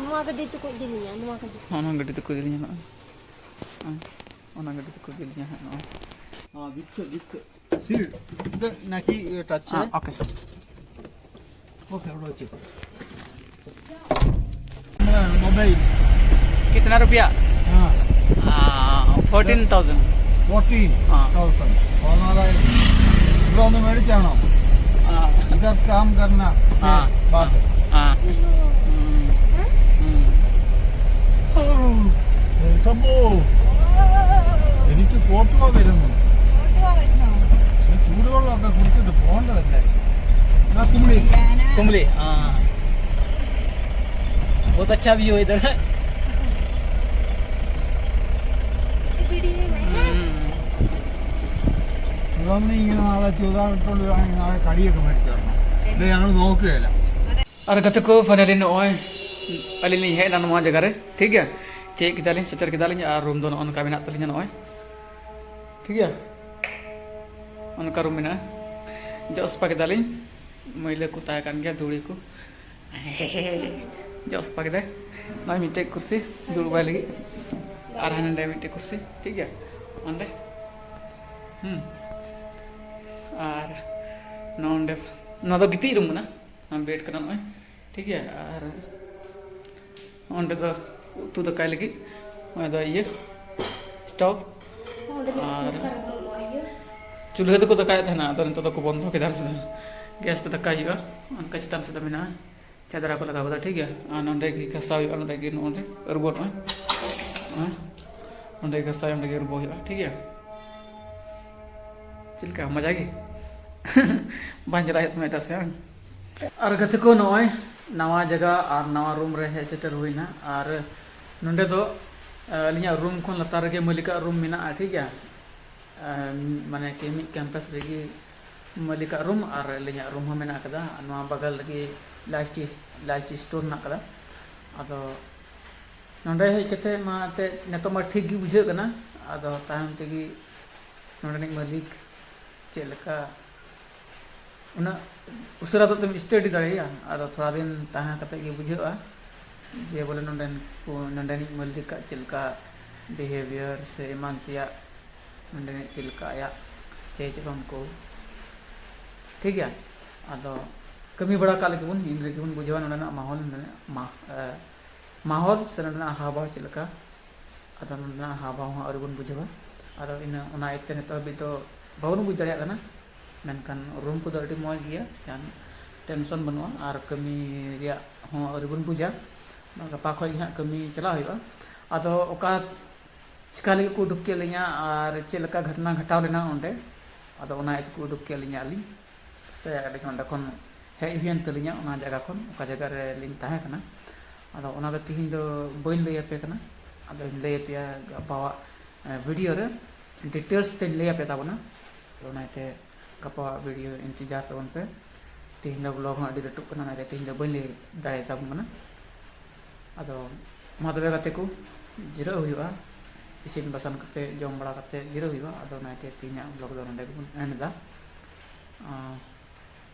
ᱱᱚᱣᱟ ᱜᱟᱹᱰᱤ ᱛᱮᱠᱚ ᱤᱫᱤ ᱞᱤᱧᱟ, ᱱᱚᱣᱟ ᱜᱟᱹᱰᱤ᱾ ᱦᱚᱸ, ᱱᱚᱣᱟ ᱜᱟᱹᱰᱤ ᱛᱮᱠᱚ ᱤᱫᱤ ᱞᱤᱧᱟ ᱱᱚᱜᱼᱚᱭ᱾ ᱚᱱᱟ ᱜᱟᱹᱰᱤ ᱛᱮᱠᱚ ᱤᱫᱤ ᱞᱤᱧᱟ ᱦᱟᱸᱜ ᱱᱚᱜᱼᱚᱭ᱾ ᱦᱮᱸ, ᱵᱤᱛᱠᱟᱹ, ᱵᱤᱛᱠᱟᱹ᱾ ᱥᱤᱴ, ᱱᱟᱠᱤ ᱴᱟᱪ ᱨᱮ? ᱦᱮᱸ, ᱳᱠᱮ᱾ Okay, okay. मोबाइल। कितना रुपया? हाँ। Fourteen thousand. Fourteen thousand. हाँ। और हमारा ब्राउन मेरे जानो। हाँ। इधर काम करना। हाँ। बाद। हाँ। हम्म। हम्म। संभू। എനിക്ക് കോട്ടുവാ വരുന്നു. ചൂടുവെള്ളമൊക്കെ കുടിച്ചിട്ട് പോകേണ്ടതല്ലേ? ആ, കുമിളി. കുമിളി, हाँ। बहुत अच्छा व्यू है इधर। हम्म। ഇതൊന്നും ഇങ്ങനെ നാളെ ചൂതാറിട്ടുള്ളതാണെങ്കിൽ നാളെ കടിയൊക്കെ മേടിച്ചു തരണം. ഇത് ഞങ്ങൾ നോക്കുകയല്ല. ᱟᱨ ᱜᱟᱛᱮ ᱠᱚ, finally ᱱᱚᱜᱼᱚᱭ ᱟᱹᱞᱤᱧ ᱞᱤᱧ ᱦᱮᱡ ᱮᱱᱟ ᱱᱚᱣᱟ ᱡᱟᱭᱜᱟ ᱨᱮ, ᱴᱷᱤᱠ ᱜᱮᱭᱟ᱾ ᱛᱤᱭᱳᱜ ᱠᱮᱫᱟᱞᱤᱧ, ᱥᱮᱴᱮᱨ ᱠᱮᱫᱟᱞᱤᱧ᱾ ᱟᱨ ᱨᱩᱢ ᱫᱚ ᱱᱚᱜᱼᱚ ᱱᱚᱝᱠᱟ ᱢᱮᱱᱟᱜ ᱛᱟᱹᱞᱤᱧᱟ ᱱᱚᱜᱼᱚᱭ, ᱴᱷᱤᱠ ᱜᱮᱭᱟ᱾ ᱚᱱᱠᱟ ᱨᱩᱢ ᱢᱮᱱᱟᱜᱼᱟ᱾ ᱡᱚᱜ ᱥᱟᱯᱷᱟ ᱠᱮᱫᱟᱞᱤᱧ, ᱢᱟᱹᱭᱞᱟᱹ ᱠᱚ ᱛᱟᱦᱮᱸ ᱠᱟᱱ ᱜᱮᱭᱟ, ᱫᱷᱩᱲᱤ ᱠᱚ᱾ ᱡᱚᱜ ᱥᱟᱯᱷᱟ ᱠᱮᱫᱟᱭ᱾ ᱱᱚᱜᱼᱚᱭ ᱢᱤᱫᱴᱮᱡ ᱠᱩᱨᱥᱤ ᱫᱩᱲᱩᱵ ᱵᱟᱲᱟᱭ ᱞᱟᱹᱜᱤᱫ, ᱟᱨ ᱦᱟᱱᱮ ᱱᱚᱰᱮ ᱢᱤᱫᱴᱮᱡ ᱠᱩᱨᱥᱤ, ᱴᱷᱤᱠ ᱜᱮᱭᱟ, ᱚᱸᱰᱮ᱾ ᱦᱩᱸ᱾ ᱟᱨ ᱱᱚᱰᱮ, ᱱᱚᱣᱟ ᱫᱚ ᱜᱤᱛᱤᱡ ᱨᱩᱢ ᱠᱟᱱᱟ᱾ ᱵᱮᱰ ᱠᱟᱱᱟ ᱱᱚᱜᱼᱚᱭ, ᱴᱷᱤᱠ ᱜᱮᱭᱟ᱾ ᱟᱨ ᱚᱸᱰᱮ ᱫᱚ ᱩᱛᱩ ᱫᱟᱠᱟᱭ ᱞᱟᱹᱜᱤᱫ ᱚᱸᱰᱮ ᱫᱚ ᱤᱭᱟᱹ ᱥᱴᱳᱵᱷ ᱟᱨ ᱪᱩᱞᱦᱟᱹ ᱛᱮᱠᱚ ᱫᱟᱠᱟᱭᱮᱫ ᱛᱟᱦᱮᱱᱟ, ᱟᱫᱚ ᱱᱤᱛᱚᱜ ᱫᱚᱠᱚ ᱵᱚᱱᱫᱚ ᱠᱮᱫᱟ᱾ ᱜᱮᱥ ᱛᱮ ᱫᱟᱠᱟᱭ ᱦᱩᱭᱩᱜᱼᱟ᱾ ᱚᱱᱠᱟ ᱪᱮᱛᱟᱱ ᱥᱮᱫ ᱫᱚ ᱢᱮᱱᱟᱜᱼᱟ, ᱪᱟᱫᱽᱨᱟ ᱠᱚ ᱞᱟᱜᱟᱣ ᱠᱟᱫᱟ, ᱴᱷᱤᱠ ᱜᱮᱭᱟ᱾ ᱟᱨ ᱱᱚᱸᱰᱮ ᱜᱮ ᱜᱷᱟᱥᱟᱣ ᱦᱩᱭᱩᱜᱼᱟ, ᱱᱚᱸᱰᱮ ᱜᱮ ᱱᱚᱜᱼᱚᱭ ᱟᱹᱨᱩᱵᱚᱜ ᱱᱚᱜᱼᱚᱭ, ᱦᱮᱸ? ᱱᱚᱸᱰᱮ ᱜᱷᱟᱥᱟᱣ, ᱱᱚᱸᱰᱮ ᱜᱮ ᱟᱹᱨᱩᱵᱚᱜ ᱦᱩᱭᱩᱜᱼᱟ, ᱴᱷᱤᱠ ᱜᱮᱭᱟ᱾ ᱪᱮᱫ ᱞᱮᱠᱟ ᱢᱚᱡᱟ ᱜᱮ? ᱵᱟᱝ ᱪᱟᱞᱟᱜ ᱦᱩᱭᱩᱜ ᱛᱟᱢᱟ ᱮᱴᱟᱜ ᱥᱮᱫ, ᱵᱟᱝ? ᱟᱨ ᱜᱟᱛᱮ ᱠᱚ, ᱱᱚᱜᱼᱚᱭ ᱱᱟᱣᱟ ᱡᱟᱭᱜᱟ ᱟᱨ ᱱᱟᱣᱟ ᱨᱩᱢ ᱨᱮ ᱦᱮᱡ ᱥᱮᱴᱮᱨ ᱦᱩᱭᱱᱟ᱾ ᱟᱨ ᱱᱚᱸᱰᱮ ᱫᱚ, ᱟᱹᱞᱤᱧᱟᱜ ᱨᱩᱢ ᱠᱷᱚᱱ ᱞᱟᱛᱟᱨ ᱨᱮᱜᱮ ᱢᱟᱹᱞᱤᱠᱟᱜ ᱨᱩᱢ ᱢᱮᱱᱟᱜᱼᱟ, ᱴᱷᱤᱠ ᱜᱮᱭᱟ᱾ ᱢᱟᱱᱮ ᱠᱤ ᱢᱤᱫ ᱠᱮᱢᱯᱟᱥ ᱨᱮᱜᱮ ᱢᱟᱹᱞᱤᱠᱟᱜ ᱨᱩᱢ ᱟᱨ ᱟᱹᱞᱤᱧᱟᱜ ᱨᱩᱢ ᱦᱚᱸ ᱢᱮᱱᱟᱜ ᱠᱟᱫᱟ᱾ ᱱᱚᱣᱟ ᱵᱟᱜᱟᱞ ᱨᱮᱜᱮ ᱞᱟᱭᱤᱪ ᱴᱤ, ᱞᱟᱭᱤᱪ ᱥᱴᱳᱨ ᱢᱮᱱᱟᱜ ᱠᱟᱫᱟ᱾ ᱟᱫᱚ ᱱᱚᱸᱰᱮ ᱦᱮᱡ ᱠᱟᱛᱮ ᱢᱟ ᱮᱱᱛᱮᱫ ᱱᱤᱛᱚᱜ ᱢᱟ ᱴᱷᱤᱠ ᱜᱮ ᱵᱩᱡᱷᱟᱹᱜ ᱠᱟᱱᱟ᱾ ᱟᱫᱚ ᱛᱟᱭᱚᱢ ᱛᱮᱜᱮ ᱱᱚᱸᱰᱮᱱᱤᱡ ᱢᱟᱹᱞᱤᱠ ᱪᱮᱫ ᱞᱮᱠᱟ, ᱩᱱᱟᱹᱜ ᱩᱥᱟᱹᱨᱟ ᱫᱚ ᱮᱱᱛᱮᱢ ᱥᱴᱟᱰᱤ ᱫᱟᱲᱮᱭᱟᱜᱼᱟ᱾ ᱟᱫᱚ ᱛᱷᱚᱲᱟ ᱫᱤᱱ ᱛᱟᱦᱮᱸ ᱠᱟᱛᱮ ᱜᱮ ᱵᱩᱡᱷᱟᱹᱜᱼᱟ ᱡᱮ ᱵᱚᱞᱮ ᱱᱚᱸᱰᱮᱱ ᱠᱚ, ᱱᱚᱸᱰᱮᱱᱤᱡ ᱢᱟᱹᱞᱤᱠᱟᱜ ᱪᱮᱫ ᱞᱮᱠᱟ ᱵᱤᱦᱮᱵᱤᱭᱟᱨ ᱥᱮ ᱮᱢᱟᱱ ᱛᱮᱭᱟᱜ, ᱱᱚᱸᱰᱮᱱᱤᱡ ᱪᱮᱫ ᱞᱮᱠᱟ ᱟᱭᱟᱜ ᱪᱮ ᱪᱮᱫ ᱠᱚ, ᱴᱷᱤᱠ ᱜᱮᱭᱟ᱾ ᱟᱫᱚ ᱠᱟᱹᱢᱤ ᱵᱟᱲᱟ ᱠᱟᱜ ᱞᱮᱜᱮ ᱵᱚᱱ, ᱤᱱ ᱨᱮᱜᱮ ᱵᱚᱱ ᱵᱩᱡᱷᱟᱹᱣᱟ ᱱᱚᱸᱰᱮᱱᱟᱜ ᱢᱟᱦᱚᱞ, ᱱᱚᱸᱰᱮᱱᱟᱜ ᱢᱟ-, ᱮ, ᱢᱟᱦᱚᱞ ᱥᱮ ᱱᱚᱸᱰᱮᱱᱟᱜ ᱦᱟᱣ ᱵᱷᱟᱣ ᱪᱮᱫ ᱞᱮᱠᱟ᱾ ᱟᱫᱚ ᱱᱚᱸᱰᱮᱱᱟᱜ ᱦᱟᱣ ᱵᱷᱟᱣ ᱦᱚᱸ ᱟᱹᱣᱨᱤ ᱵᱚᱱ ᱵᱩᱡᱷᱟᱹᱣᱟ᱾ ᱟᱫᱚ ᱤᱱᱟᱹ, ᱚᱱᱟ ᱤᱭᱟᱹᱛᱮ ᱱᱤᱛᱚᱜ ᱦᱟᱹᱵᱤᱡ ᱫᱚ ᱵᱟᱵᱚᱱ ᱵᱩᱡᱽ ᱫᱟᱲᱮᱭᱟᱜ ᱠᱟᱱᱟ᱾ ᱢᱮᱱᱠᱷᱟᱱ ᱨᱩᱢ ᱠᱚᱫᱚ ᱟᱹᱰᱤ ᱢᱚᱡᱽ ᱜᱮᱭᱟ, ᱡᱟᱦᱟᱱ ᱴᱮᱱᱥᱚᱱ ᱵᱟᱹᱱᱩᱜᱼᱟ᱾ ᱟᱨ ᱠᱟᱹᱢᱤ ᱨᱮᱭᱟᱜ ᱦᱚᱸ ᱟᱹᱣᱨᱤ ᱵᱚᱱ ᱵᱩᱡᱟ᱾ ᱜᱟᱯᱟ ᱠᱷᱚᱱ ᱜᱮ ᱦᱟᱸᱜ ᱠᱟᱹᱢᱤ ᱪᱟᱞᱟᱣ ᱦᱩᱭᱩᱜᱼᱟ᱾ ᱟᱫᱚ ᱚᱠᱟ ᱪᱤᱠᱟ ᱞᱟᱹᱜᱤᱫ ᱠᱚ ᱩᱰᱩᱠ ᱠᱮᱫ ᱞᱤᱧᱟ ᱟᱨ ᱪᱮᱫ ᱞᱮᱠᱟ ᱜᱷᱚᱴᱚᱱᱟ ᱜᱷᱚᱴᱟᱣ ᱞᱮᱱᱟ ᱚᱸᱰᱮ, ᱟᱫᱚ ᱚᱱᱟ ᱤᱭᱟᱹᱛᱮ ᱠᱚ ᱩᱰᱩᱠ ᱠᱮᱫ ᱞᱤᱧᱟ ᱟᱹᱞᱤᱧ, ᱥᱮ ᱟᱹᱞᱤᱧ ᱚᱸᱰᱮ ᱠᱷᱚᱱ ᱦᱮᱡ ᱦᱩᱭᱮᱱ ᱛᱟᱹᱞᱤᱧᱟ, ᱚᱱᱟ ᱡᱟᱭᱜᱟ ᱠᱷᱚᱱ, ᱚᱠᱟ ᱡᱟᱭᱜᱟ ᱨᱮ ᱞᱤᱧ ᱛᱟᱦᱮᱸ ᱠᱟᱱᱟ᱾ ᱟᱫᱚ ᱚᱱᱟ ᱫᱚ ᱛᱤᱦᱤᱧ ᱫᱚ ᱵᱟᱹᱧ ᱞᱟᱹᱭ ᱟᱯᱮ ᱠᱟᱱᱟ, ᱟᱫᱚᱧ ᱞᱟᱹᱭ ᱟᱯᱮᱭᱟ ᱜᱟᱯᱟᱣᱟᱜ, ᱮ, ᱵᱷᱤᱰᱤᱭᱳ ᱨᱮ ᱰᱤᱴᱮᱞᱥ ᱛᱮᱧ ᱞᱟᱹᱭ ᱟᱯᱮ ᱛᱟᱵᱚᱱᱟ᱾ ᱟᱫᱚ ᱚᱱᱟ ᱤᱭᱟᱹᱛᱮ ᱜᱟᱯᱟᱣᱟᱜ ᱵᱷᱤᱰᱤᱭᱳ ᱤᱱᱛᱮᱡᱟᱨ ᱛᱟᱵᱚᱱ ᱯᱮ᱾ ᱛᱤᱦᱤᱧ ᱫᱚ ᱵᱞᱚᱜ ᱦᱚᱸ ᱟᱹᱰᱤ ᱞᱟᱹᱴᱩᱜ ᱠᱟᱱᱟ, ᱚᱱᱟᱛᱮ ᱛᱤᱦᱤᱧ ᱫᱚ ᱵᱟᱹᱧ ᱞᱟᱹᱭ ᱫᱟᱲᱮᱭᱟᱛᱟᱵᱚᱱ ᱠᱟᱱᱟ᱾ ᱟᱫᱚ ᱢᱟ ᱛᱚᱵᱮ ᱜᱟᱛᱮ ᱠᱚ, ᱡᱤᱨᱟᱹᱜ ᱦᱩᱭᱩᱜᱼᱟ᱾ ᱤᱥᱤᱱ ᱵᱟᱥᱟᱝ ᱠᱟᱛᱮ, ᱡᱚᱢ ᱵᱟᱲᱟ ᱠᱟᱛᱮ ᱡᱤᱨᱟᱹᱜ ᱦᱩᱭᱩᱜᱼᱟ᱾ ᱟᱫᱚ ᱚᱱᱟᱛᱮ ᱛᱮᱦᱮᱧᱟᱜ ᱵᱞᱚᱜ ᱫᱚ ᱱᱚᱸᱰᱮ ᱜᱮᱵᱚᱱ ᱮᱱᱰ ᱮᱫᱟ᱾ ᱟᱨ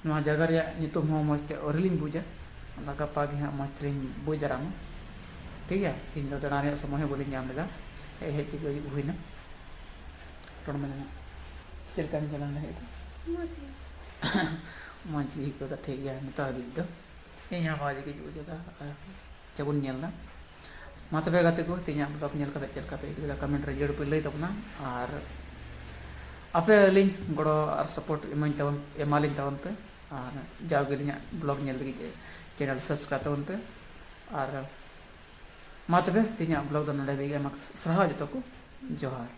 ᱱᱚᱣᱟ ᱡᱟᱭᱜᱟ ᱨᱮᱭᱟᱜ ᱧᱩᱛᱩᱢ ᱦᱚᱸ ᱢᱚᱡᱽ ᱛᱮ ᱟᱹᱣᱨᱤ ᱞᱤᱧ ᱵᱩᱡᱟ᱾ ᱚᱱᱟ ᱜᱟᱯᱟ ᱜᱮ ᱦᱟᱸᱜ ᱢᱚᱡᱽ ᱛᱮᱞᱤᱧ ᱵᱩᱡᱽ ᱫᱟᱨᱟᱢᱟ᱾ ᱴᱷᱤᱠ ᱜᱮᱭᱟ, ᱛᱮᱦᱮᱧ ᱫᱚ ᱫᱟᱬᱟᱱ ᱨᱮᱭᱟᱜ ᱥᱚᱢᱚᱭ ᱦᱚᱸ ᱵᱟᱹᱞᱤᱧ ᱧᱟᱢ ᱞᱮᱫᱟ, ᱦᱮᱡ ᱦᱮᱡ ᱛᱮᱜᱮ ᱟᱹᱭᱩᱵ ᱦᱩᱭᱱᱟ᱾ ᱨᱚᱲ ᱢᱮ ᱱᱟᱦᱟᱜ, ᱪᱮᱫ ᱞᱮᱠᱟ ᱵᱤᱱ ᱪᱟᱞᱟᱣ ᱞᱮᱱᱟ ᱦᱮᱡ ᱫᱚ? ᱢᱚᱡᱽ ᱜᱮ᱾ ᱢᱚᱡᱽ ᱜᱮ ᱟᱹᱭᱠᱟᱹᱣ ᱫᱟ, ᱴᱷᱤᱠ ᱜᱮᱭᱟ, ᱱᱤᱛᱚᱜ ᱦᱟᱹᱵᱤᱡ ᱫᱚ ᱤᱧ ᱦᱚᱸ ᱢᱚᱡᱽ ᱜᱮ ᱵᱩᱡᱷᱟᱹᱣ ᱫᱟ᱾ ᱟᱨ ᱪᱮᱫ ᱵᱚᱱ ᱧᱮᱞ ᱫᱟ? ᱢᱟ ᱛᱚᱵᱮ ᱜᱟᱛᱮ ᱠᱚ, ᱛᱮᱦᱮᱧᱟᱜ ᱵᱞᱚᱜ ᱧᱮᱞ ᱠᱟᱛᱮ ᱪᱮᱫ ᱞᱮᱠᱟ ᱯᱮ ᱟᱹᱭᱠᱟᱹᱣ ᱫᱟ, ᱠᱚᱢᱮᱱᱴ ᱨᱮ ᱡᱟᱹᱨᱩᱲ ᱯᱮ ᱞᱟᱹᱭ ᱛᱟᱵᱚᱱᱟ᱾ ᱟᱨ ᱟᱯᱮ ᱟᱹᱞᱤᱧ ᱜᱚᱲᱚ ᱟᱨ ᱥᱟᱯᱳᱨᱴ ᱮᱢᱟᱹᱧ ᱛᱟᱵᱚᱱ, ᱮᱢᱟᱞᱤᱧ ᱛᱟᱵᱚᱱ ᱯᱮ᱾ ᱟᱨ ᱡᱟᱣᱜᱮ ᱟᱹᱞᱤᱧᱟᱜ ᱵᱞᱚᱜ ᱧᱮᱞ ᱞᱟᱹᱜᱤᱫ ᱪᱮᱱᱮᱞ ᱥᱟᱵᱥᱠᱨᱟᱭᱤᱵ ᱛᱟᱵᱚᱱ ᱯᱮ᱾ ᱟᱨ ᱢᱟ ᱛᱚᱵᱮ, ᱛᱮᱦᱮᱧᱟᱜ ᱵᱞᱚᱜ ᱫᱚ ᱱᱚᱰᱮ ᱜᱮ᱾ ᱟᱭᱢᱟ ᱥᱟᱨᱦᱟᱣ ᱡᱚᱛᱚ ᱠᱚ, ᱡᱚᱦᱟᱨ᱾